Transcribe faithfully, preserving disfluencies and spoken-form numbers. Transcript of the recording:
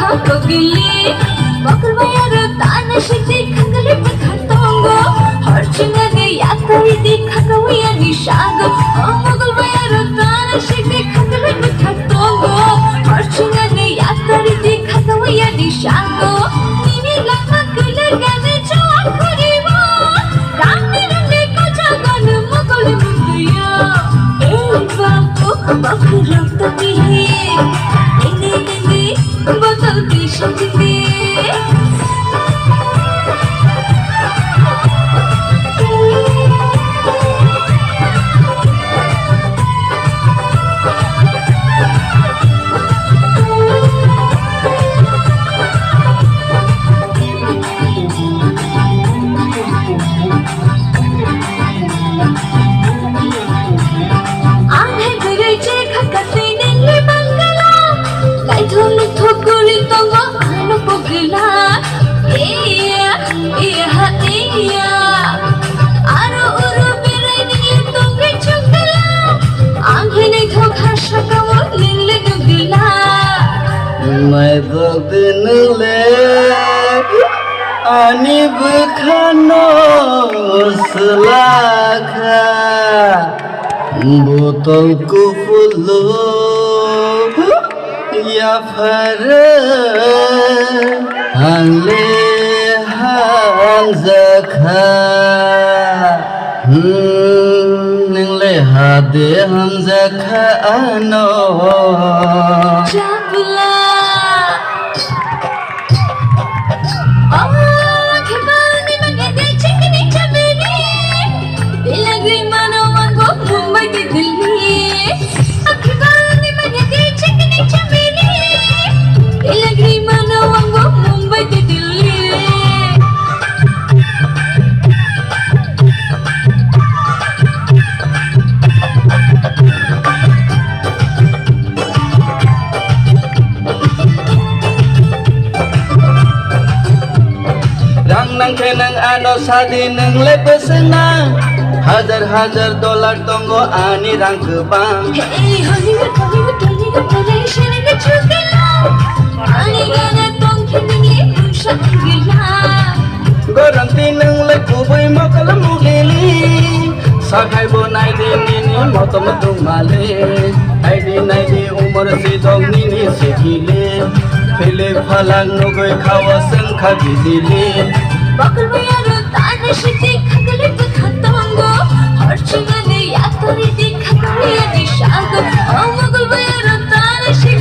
Kogili, mokol bayaro tana shiti khakali bwkha tongo. Horchingani yatari di khakawiyani shago. O mokol bayaro tana shiti khakali bwkha tongo. Horchingani yatari di khakawiyani shago. Nini lama kule gane jo akhuribo. Ramni ramni kacha gane mokol mukuyo. Ei babu, babu rokto pihi. Nini nini botol tisha dile. Ang hai bwrwi chekha kwtwi nini bangala. Naithok naithok kwrwi tongo ano pogwila. Iya, iya, ha, iya. Aro uro berai nini tongwi chukdala. Ang hai naithok ha sakao nini nukdala. Naithok di nini le. Ani bwkhano swlakha botol kuphurlo yapharo ang le hamjakha. Hmm, nwng le ha de hamjakha ano. Chapla. Oh, khibani manya de chikini chameli. Dilagri mano mango Mumbai de Delhi. Khibani manya de chikini chameli. Dilagri mano mango Mumbai de Delhi. Rang nang khe nang ano sadi nang le bwswk nang. Hajar hajar dollar tongo ani rang kwbang. Hey, Hollywood, Hollywood, Hollywood, Hollywood, Hollywood, ani gana tong khe nini mungsa gila. Goranti nang le kubui mokol mugili. Sakhai bo nai di nini motom tungmale. Nai di nai di umor sidong nini sikile. Philip phalak nugui khawa sengkha bijili. Bakul bayaro tana shiti khakali bwkha tongo. Horchingani yatari di khakali ani shago. O mokol bayaro tana shiti